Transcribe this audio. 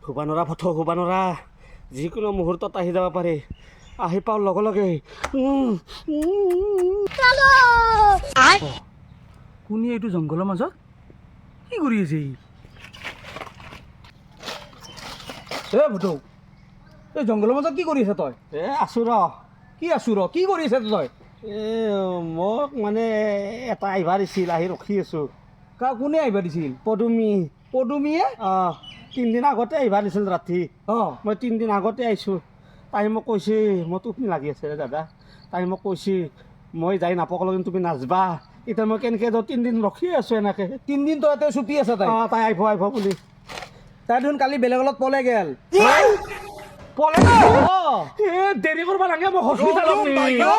শুবা নৰা ফটো, শুবা নৰা। যিকোনো মুহূৰ্তত আহি যাব পাৰে। আহি পাওঁ লগে লগে। উম, উম। কোনে এইটো জংঘলৰ মাজত কি কৰি আছে ই? এ ভুটৌ, এই জংঘলৰ মাজত কি কৰি আছে তই? এ আছো ৰ। কি আছো ৰ? কি কৰি আছে তই? এ মোক মানে এটা আহিবা দিছিল, আহি ৰখি আছো। কা কোনে আহিব দিছিল? পদুমী। পদুমীয়ে? অঁ, 3 দিন আগতে আহিবা দিছিল ৰাতি। মই 3 দিন আগতে আহিছোঁ। তাই মোক কৈছে, মোৰ টোপনি লাগি আছে ৰে দাদা, তাই মোক কৈছে, মই যাই নাপাকলৈকে তুমি নাচবা। এতিয়া মই কেনেকৈ যাওঁ? 3 দিন ৰখি আছোঁ এনেকৈ। 3 দিন তই ইয়াতে চুপি আছা তাই? অঁ, তাই আহিব আহিব বুলি। তাই দেখোন কালি বেলেগৰ লগত পলাই গেল। পলে? অ। এ দেৰি কৰিব লাগে, মই হস্পিটেলত নি। ঐ!